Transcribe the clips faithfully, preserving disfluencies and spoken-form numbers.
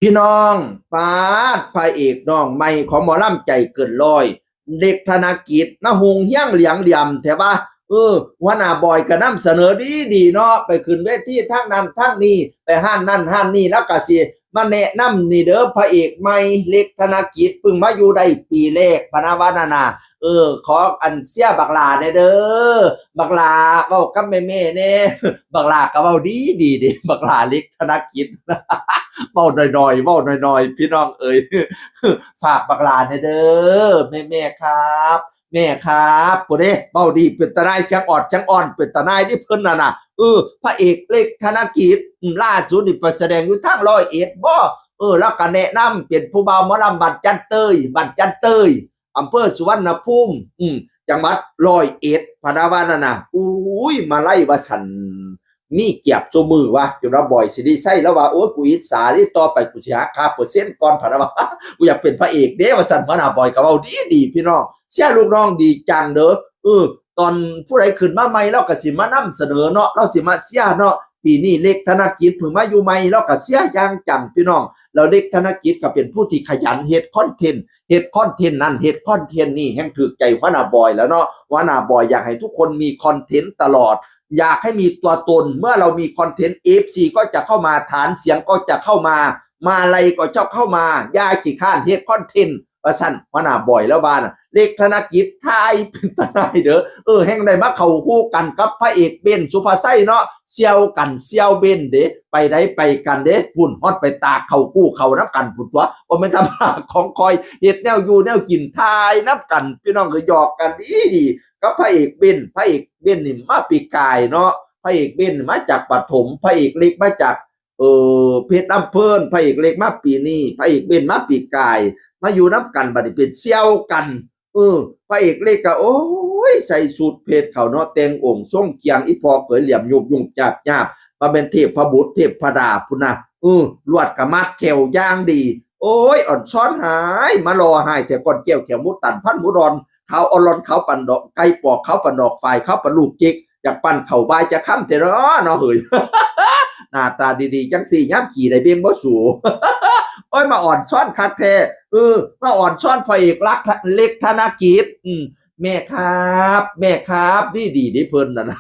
พี่น้อง ปาด พระเอกน้องใหม่ของหมอลำใจเกินร้อย เล็กธนกิจ มาฮุงเฮี้ยงเหลียงเหลี่ยมแท้ว่า เออ หัวหน้าบอยก็นำเสนอดีดีเนาะ ไปขึ้นเวทีทางนั้นทางนี้ ไปห้านนั่นห้านนี่ แล้วก็สิมาแนะนำนี่เด้อ พระเอกใหม่ เล็กธนกิจ เพิ่งมาอยู่ได้ปีแรก พะนะว่านั่นน่ะ เออ ขออันเชียร์บักหล้าแหน่เด้อ บักหล้าเว้ากับแม่ๆแหน่ บักหล้าก็เว้าดีดีเด้ บักหล้าเล็กธนกิจ เว้าน้อยๆ เว้าน้อยๆ พี่น้องเอ๋ย ฝากบักหล้าแหน่เด้อ แม่ๆครับ แม่ครับ ผู้ใดเว้าดีเป็นตาหน่าย เสียงออดเสียงอ่อนเป็นตาหน่ายเด้เพิ่นน่ะนะ เออ พระเอกเล็กธนกิจ อืม ล่าสุดนี่ไปแสดงอยู่ทางร้อยเอ็ดบ่ เออ แล้วก็แนะนำเป็นผู้บ่าวหมอลำบ้านจันเตย บ้านจันเตย อำเภอสุวรรณภูมิ อืม จังหวัดร้อยเอ็ด พะนะว่านั่นน่ะ อุ้ย มาลัยว่าซั่น มีเกียบซุมื้อวะ จนว่าบอยสิริชัยแล้วว่า โอ้ย กูอิจฉาเด้ ต่อไปกูสิหักค่าเปอร์เซ็นต์ก่อน พะนะว่า กูอยากเป็นพระเอกเด้ ว่าซั่น หัวหน้าบอยก็เว้าดีดี พี่น้อง เชียร์ลูกน้องดีจังเด้อ เออ ตอนผู้ใดขึ้นมาใหม่ เราก็สิมานำเสนอเนาะ เราสิมาเชียร์เนาะ ปีนี้เล็กธนกิจเพิ่งมาอยู่ใหม่ เราก็เชียร์อย่างจัง พี่น้อง แล้วเล็กธนกิจก็เป็นผู้ที่ขยันเฮ็ดคอนเทนต์ เฮ็ดคอนเทนต์นั่น เฮ็ดคอนเทนต์นี่ แฮ่งถืกใจหัวหน้าบอยแล้วเนาะ หัวหน้าบอยอยากให้ทุกคนมีคอนเทนต์ตลอด อยากให้มีตัวตน เมื่อเรามีคอนเทนต์ เอฟซี ก็จะเข้ามา ฐานเสียงก็จะเข้ามา มาลัยก็จะเข้ามา อย่าขี้คร้านเฮ็ดคอนเทนต์ ว่าซั่น หัวหน้าบอยแล้วว่าน่ะ เล็กธนกิจ ทายเป็นตาหน่ายเด้อ เออ แฮ่งได้มาเข้าคู่กันกับพระเอกเบ้น สุภาชัยเนาะ เสี่ยวกัน เสี่ยวเบ้นเด้ ไปใดไปกันเด้ พุ่น ฮอดไปตากเข้ากู้เข้านำกันพุ่นตั๊ว บ่แม่นธรรมดาของข้อย เฮ็ดแนวอยู่แนวกิน ทายนำกัน พี่น้องก็หยอกกันดีดี กับพระเอกเบ้น พระเอกเบ้นนี่มาปีกายเนาะ พระเอกเบ้นนี่มาจากปฐม พระเอกเล็กมาจาก เออ เพชรลำเพลิน พระเอกเล็กมาปีนี้ พระเอกเบ้นมาปีกาย มาอยู่นำกัน บัดนี้เป็นเสี่ยวกัน เออ พระเอกเล็กก็ โอ้ย ใส่สูทเพชรเขาเนาะ แต่งองค์ทรงเกียง อีพ่อเขยเหลี่ยมยุกยุกยาบยาบ มาเป็นเทพบุตรเทพดาพุ้นนะ เออ ลวดก็มัดแข้วอย่างดี โอ้ย อ่อนซ้อนหาย มาหล่อหาย แต่ก่อนแก้วแขวหมูตันพันหมูดอน ขาวอ่อนหล่อนขาวปานดอกไก่ปอก ขาวปานดอกฝาย ขาวปานลูกเจ๊ก อยากปั้นเข้าบายจะค้ำแต่เนาะ เนาะเฮ้ย หน้าตาดีๆ จังสี่ ยามขี่ได้เบ่งบ่สู โอ้ย มาอ่อนซ้อนคักแท้ เออ มาอ่อนซ้อนพระเอกรักเล็กธนกิจ อืม แม่ครับ แม่ครับ ดีดีเด้เพิ่นน่ะนะ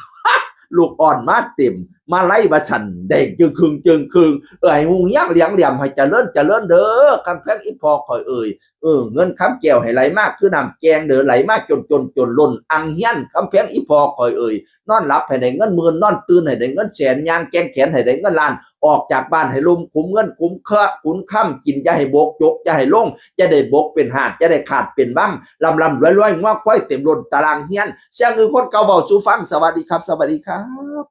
ลูกอ่อนมาเต็ม มาลัยว่าซั่น แดงจึงครึ่งจึงครึ่ง เอ้ย ฮุงเฮี้ยงเหลียงเหลี่ยมให้เจริญเจริญเด้อ คำแพงอีพ่อข้อยเอ่ย เออ เงินคำแก้วให้ไหลมาคือน้ำแกงเด้อ ไหลมาจนจนจนล้นอังเฮียน คำแพงอีพ่อข้อยเอ่ย นอนหลับให้ได้เงินหมื่น นอนตื่นให้ได้เงินแสน ย่างแกว่งแขนให้ได้เงินล้าน ออกจากบ้านให้ลุ่มขุมเงินขุมเครือขุมคำ กินอย่าให้บก จกอย่าให้ลง อย่าได้บกเป็นหาด อย่าได้ขาดเป็นบัง ร่ำร่ำรวยรวย งัวควายเต็มล้นตารางเฮียน เสียงคือคนเก่าเว้าสู่ฟัง สวัสดีครับ สวัสดีครับ